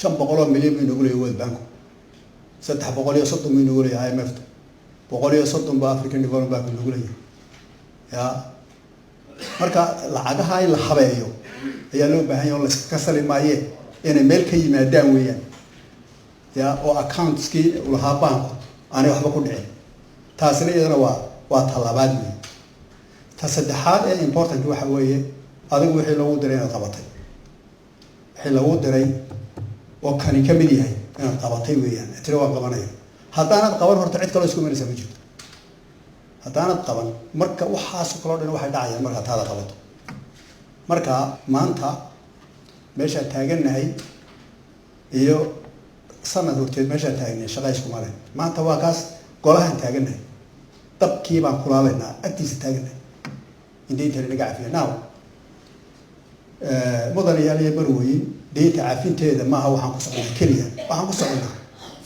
500 milyan buu inagu leeyay World Banku, 330 buu inagu leeyahay IMF ta, 130 baa African Development Bank inagu leeyahay. Ya, marka lacagaha in la habeeyo ayaa loo baahan yahay oo la iska sali maayee, inay meel ka yimaadaan weeyaan, ya, oo accountskii lahaa baanku aanay waxba ku dhicin. Taasina iyadana waa talabaad wey. Ta saddexaad ee important waxa weeye, adigu wixii lagu diray inaad qabatay, wixii lagu diray oo kani ka mid yahay inaad qabatay weeyaan. Tiri waan qabanaya, haddaanad qaban, horta cid kaloo isku imanaysa ma jirto haddaanad qaban. Marka waxaasoo kaloo dhan waxay dhacayaan markaa taada qabato. Marka maanta meeshaan taagannahay iyo sanad horteed meeshaan taagnay shaqa iskuma leh. Maanta waa kaas golahaan taagannahay, dabkii baan kulaalaynaa, agtiisa taagannahay in deynta lanaga cafiya. Now, mudanayaal iyo marweyn, deynta cafinteeda maaha waxaan ku soconaa keliya. Waxaan ku soconnaa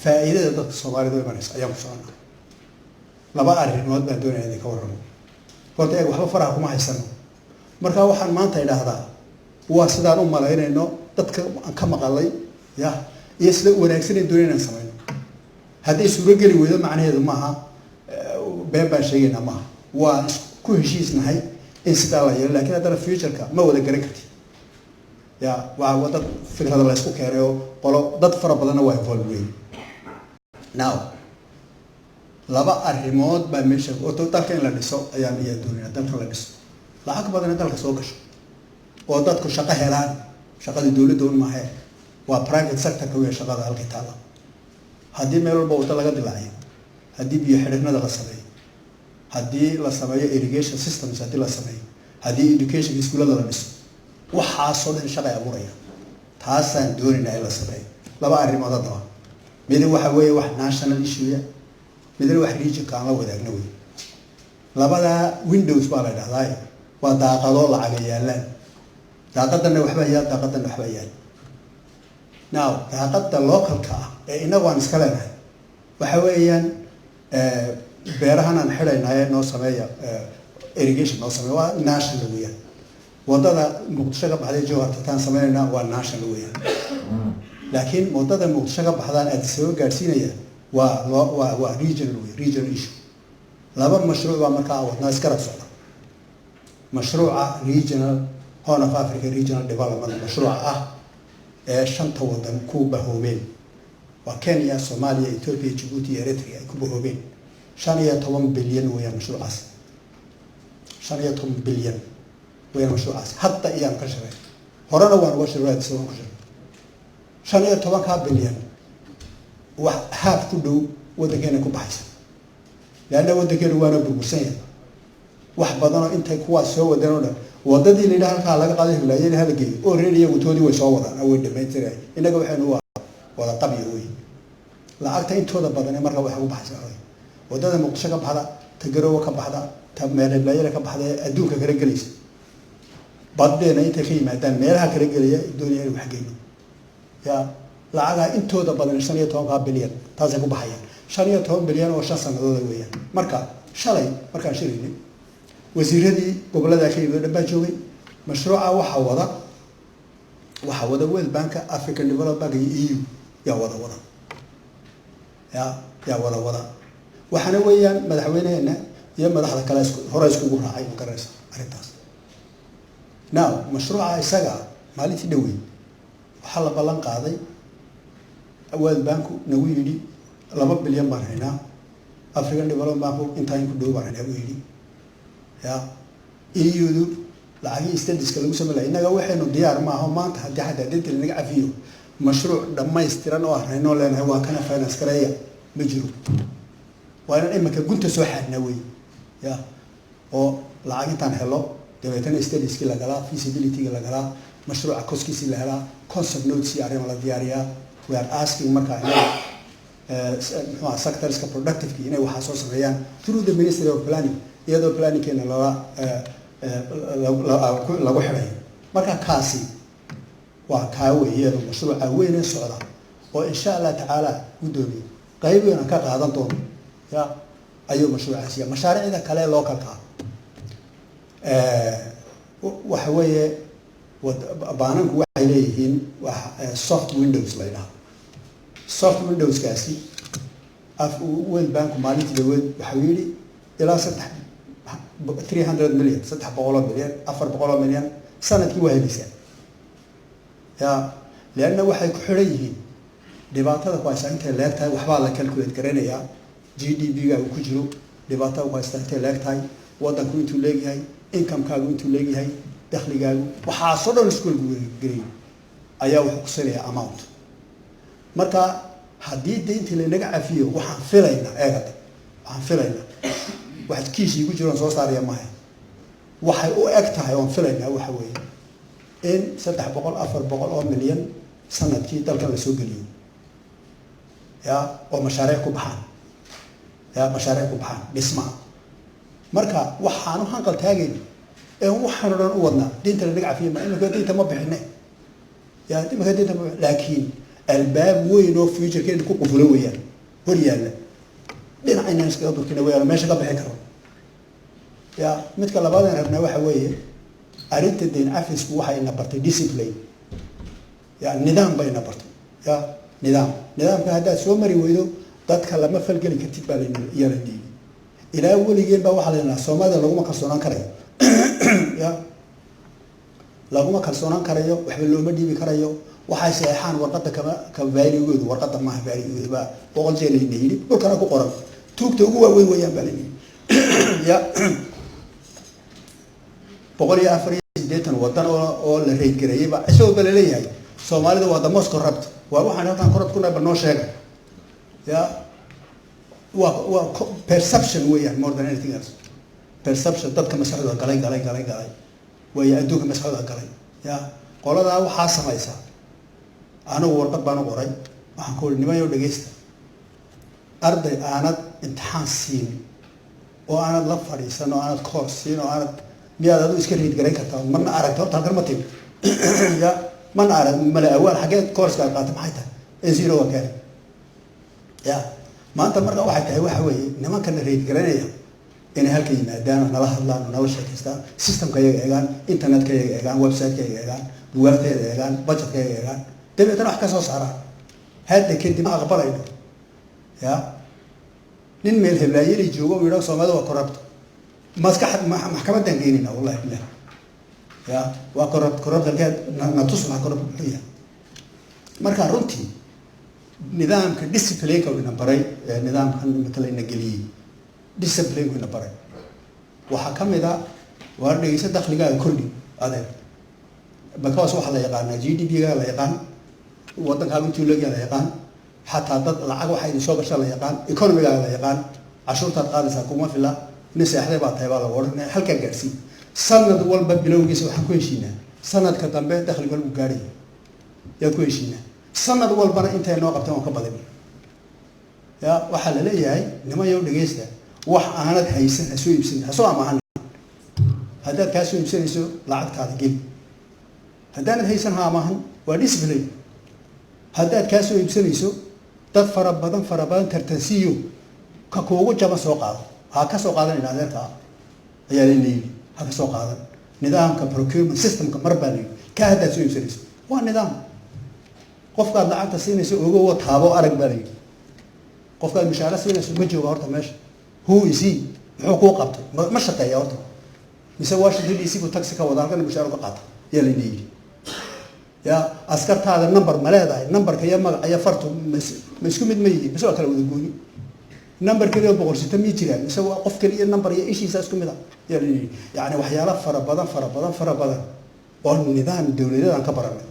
faa'iidada dadka Soomaalida u imanaysa ayaan ku soconnaa. Laba arrimood baan doonaya idinka warramo. Horta eeg, waxba faraha kuma haysano. Marka waxaan maanta idhaahdaa waa sidaan u malaynayno, dadka aan ka maqalay, ya, iyo sida wanaagsan in doonay inaan samayno. Hadday suurogeli weydo, macnaheedu maaha been baan sheegaynaa, maaha. Waa isku heshiisnahay in sidaa la yeelo, lakin haddana futureka ma wada garan karti. Ya, waa dad fikrada la isku keenay oo qolo dad fara badanna waa involve wey. Now, laba arrimood baa meesha. Orto dalka in la dhiso ayaan doonayna, dalka la dhiso, lacag badan in dalka soo gasho oo dadku shaqo helaan. Shaqadii dowladda un maahe, waa private sectorka wey shaqada halkay taalla. Haddii meel walba waddo laga dilaaciyo, haddii biyo xidhignada la sameeyo, haddii la sameeyo irrigation systems, haddii la sameeyo, haddii education iskuullada la dhiso, waxaasoo dhan shaqay abuuraya. Taasaan doonaynaa in la sameeyo. Laba arrimood haddaba: midi waxa weeye wax national issue, midna wax regionka aan la wadaagno wey. Labadaa windows baa la dhahdaa, waa daaqadoo lacaga yaalaan. Daaqadanna waxbaa yaal, daaqadanna waxbaa yaal. Now, daaqada localka ah ee inagu aan iska leenahay waxa weeyaan beerahan aan xidhaynaaye noo sameeya, irrigation noo sameeya, waa national weeyaan. Wadada Muqdisho ka baxday Jowhar tataan sameynayna waa national weeyaan. Laakiin wadada Muqdisho ka baxdaan Addis Ababa gaadhsiinaya waa loo waa regional wey, regional issue. Laba mashruuc baa markaa wadnaa iskarab socda: mashruuca regional Horn of Africa Regional Development, mashruuca ah ee shanta wadan ku bahoobeen, waa Kenya, Soomaaliya, Ethiopia, Djibouti iyo Eritrea, ay ku bahoobeen. 15 bilyan weeyaan mashruucaas, 15 bilyan weeyaan mashruucaas. Hadda iyaanu ka shaqey, horena waan uga shaqey, Addis waan ku shaqey. 15-kaa bilyan wax haaf ku dhow waddankeena ku baxaysa, leanna waddankeenu waana burbursan yahay. Wax badanoo intay kuwaas soo wadeen oo dhan, wadadii la yidhaha halkaa laga qaaday hilaayada hala geeyo oo reer, iyagu toodii way soo wadaan oo way dhamaystiraya. Innaga waxaynu waa wada qabyo wey. Lacagta intooda badane marka waxay ku baxaysa wadada Muqdisho ka baxda, ta Garowe ka baxda, ta meelheblaayada ka baxda ee adduunka kala gelaysa, baddeena intay ka yimaadaan meelaha kala gelaya doonaya inu waxgeyno. Ya, lacagaha intooda badan, 15-kaa bilyan, taasay ku baxayaan. 15 bilyan oo 5 sanadooda weeyaan. Marka shalay markaan shiraynay, wasiiradii gobollada ka yimid o dhan baa joogay. Mashruuca waxaa wada World Banka, African Development Bank iyo EU yaa wada, ya, yaa wada. Waxaana weeyaan madaxweyneheena iyo madaxda kale hore iskugu raacay, ma garanaysa arrintaas. Now, mashruuca isaga maalintii dhawey waxaa la ballan qaaday, World Banku nagu yidhi 2 bilyan baan haynaa, African Development Banku intaa in ku dhow baan haynaa buu yidhi. Ya, EU-du lacagihii studieska lagu samey laha. Innaga waxaynu diyaar maaha maanta. Haddii xataa deynta lanaga cafiyo, mashruuc dhammaystiran oo ah raynoo leenahay waa kana, finance gareeya, ma jiro. Waa inaan iminka gunta soo xaadnaa wey, ya, oo lacag intaan helo dabeetana studieskii la galaa, feasibilitygii la galaa, mashruuca costkiisii la helaa, concept notes iyo arrima la diyaariyaa. We are asking markaa inaga, muxuuha, sectorska productiveki inay waxaa soo sameeyaan through the Ministry of Planning, iyadoo planningkeena lala lagu xidhayo. Marka kaasi waa kaa weeyeen mashruuca weynee socda oo insha Allah tacaala, guddoomiye, qayb weyn aan ka qaadan doono, ya, ayuu mashruucaasi. Mashaariicda kale localka waxa weeye Baananku waxay leeyihiin wax soft windows la yidhaahdo. Soft windowskaasi af World Banku maalintii dhaweed waxau yidhi ilaa 300 million, 300 milyan, 400 milyan sanadkii waa helaysaa. Ya, leanna waxay ku xidhan yihiin dhibaatada ku haysaa intay leeg tahay. Waxbaa la calculate garanayaa, GDP-gaagu ku jiro, dhibaatada ku haystaa intay leeg tahay, waddanku intuu leegyahay, incomekaagu intuu leegyahay, dakhligaagu, waxaasoo dhan isku gelay ayaa wuxuu kusinayaa amount. Marka haddii deyntii laynaga cafiyo, waxaan filaynaa, eegada, waxaan filaynaa, wax kiishii ku jiroon soo saaraya maaha, waxay u eg tahay oon filaynaa waxa weeye in 300, 400 milyan sanadkii dalkan lasoo geliyo, ya, oo mashaariic ku baxaan, ya, mashaariic ku baxaan dhismaa. Marka waxaanu hanqal taagayna ee waxaanu dhan u wadnaa deynta lanaga cafiye ma imika deynta ma bixine, ya, imika deynta ma, laakiin albaab weyn oo futurekeena ku qufulo weeyaan hor yaalla, dhinac inaan iskaga durkina weyaan, meesha ka bixi karo. Ya, midka labaad aan rabnaa waxa weeye arrinta deyn cafisku waxay ina bartay discipline, ya, nidaam bay ina bartay, ya, nidaam. Nidaamka haddaad soo mari weydo, dadka lama falgeli kartid baa yaa la dhiibi. Ilaa weligeen baa waxaa la yidhaha Soomaalida laguma kalsoonaan karayo, ya, laguma kalsoonaan karayo, waxba looma dhiibi karayo, waxay saxeexaan warqadda kama ka valuegoodu, warqadda maaha valuegoodu baa 100 jeer layna yidhi, dhulkana ku qoran, tuugta ugu waaweyn weeyaan baa layna yidhi. Ya, 184 wadan oo la rate gareeyey baa isagoo ba laleeyahay Soomaalida waa the most corrupt. Waa waxaan halkaan corrupt ku nahay, bal noo sheega. Ya, waa perception weeyaan, more than anything else, perception dadka maskaxdooda galay galay galay galay waayo, adduunka maskaxdooda galay. Ya, qoladaa waxaa samaysa, anigu warqad baan u qoray, waxaan ku uri: "Nimanyow, dhegeysta, arday aanad imtixaan siin oo aanad la fadhiisan oo aanad course siin oo aanad, miyaad adigu iska rate garayn kartaa? Marna aragta horta halkan ma timi, ya, mana arag male awaal xaggee courseska aad qaatay, maxay tahay ee zero waa keenay?" Ya, maanta marka waxay tahay waxa weeye nimankana rate garaynaya inay halka yimaadaan oo nala hadlaan oo nala sheekaystaan, systemka iyaga eegaan, internetka iyaga eegaan, websiteka iyaga eegaan, bugaagtayada eegaan, budgetka iyaga eegaan, dabeetana wax ka soo saaraan. Hadda kadib ma aqbalayno, ya, nin meel heblaayeli joogo u yidhaho Soomaalida waa corrupt. Maskax maxkamaddaan geynayna, wallahi billah. Ya, waa corrupt. Corrupt halkeed na tus, maxaa corrupt muxuu yahay? Marka runtii nidaamka disciplineka ina baray, nidaamkan imika la ina geliyey, disciplineka ina baray waxaa ka mid a: waa dhegeysa, dakhligaaga kordhi, adeer, because waxaa la yaqaanaa GDP-ga la yaqaan, waddankaaga intuu leegyaha la yaqaan, xataa dad lacag waxa idin soo gasha la yaqaan, economygaaga la yaqaan, cashuurtaad qaadaysaa kuma fila, nin seexday baa tahay baa lagu odhanaya. Halkaa gaadhsiin. Sanad walba bilowgiisa waxaan ku heshiinaa sanadka dambe dakhliga lagu gaarhaya yaan ku heshiinaa. Sanad walbana intay noo qabteen waan ka badin. Ya, waxaa la leeyahay: "Nimanyow, dhegeysta, wax aanad haysan ha soo iibsan, ha soo amaahan. Haddaad kaa soo iibsanayso, lacagtaada geli. Haddaanad haysan, ha amaahan." Waa discipline. Haddaad kaa soo iibsanayso, dad fara badan fara badan tartansiiyo, ka kuugu jaban soo qaado. Ha ka soo qaadan adeerka ayaa layna yidhi, ha ka soo qaadan. Nidaamka procurement systemka mar baa la yidhi, ka haddaad soo iibsanayso waa nidaam. Qofkaad lacagta siinayso ogowo, taabo, arag baa la yidhi. Qofkaad mishaaro siinayso ma jooga horta meesha? Who is he? Muxuu kuu qabtay? Ma shaqeeya horta, mise Washington DC buu taxi ka wada, halkana mishaaro ka qaata? Yaa layna yidhi. Ya, askartaada number ma leedahay? Numberka iyo magaca iyo fartu ma isku mid ma yihiin, mise waa kala wada gooni? Number keliya 106 miyay jiraan, mise waa qof keliya number iyo ishiisa isku mid a? Yaa la yidhi. Yacni waxyaalo fara badan fara badan fara badan oo nidaam dowladeed aan ka baranay,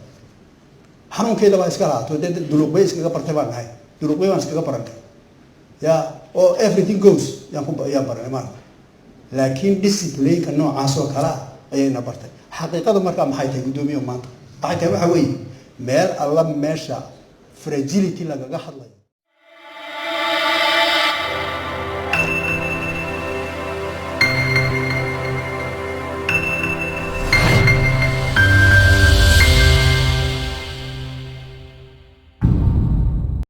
xanuunkeeda baa iska lahaato. Dee duluqbay iskaga bartay baan nahay, duluqbay baan iskaga barantay, ya, oo everything goes yaan ku yaan baranay maarata. Laakiin disciplineka noocaas oo kale ah ayayna bartay. Xaqiiqadu markaa maxay tahay, guddoomiye? Maanta waxay tahay waxa weeye meel alla meesha fragility lagaga hadlayo.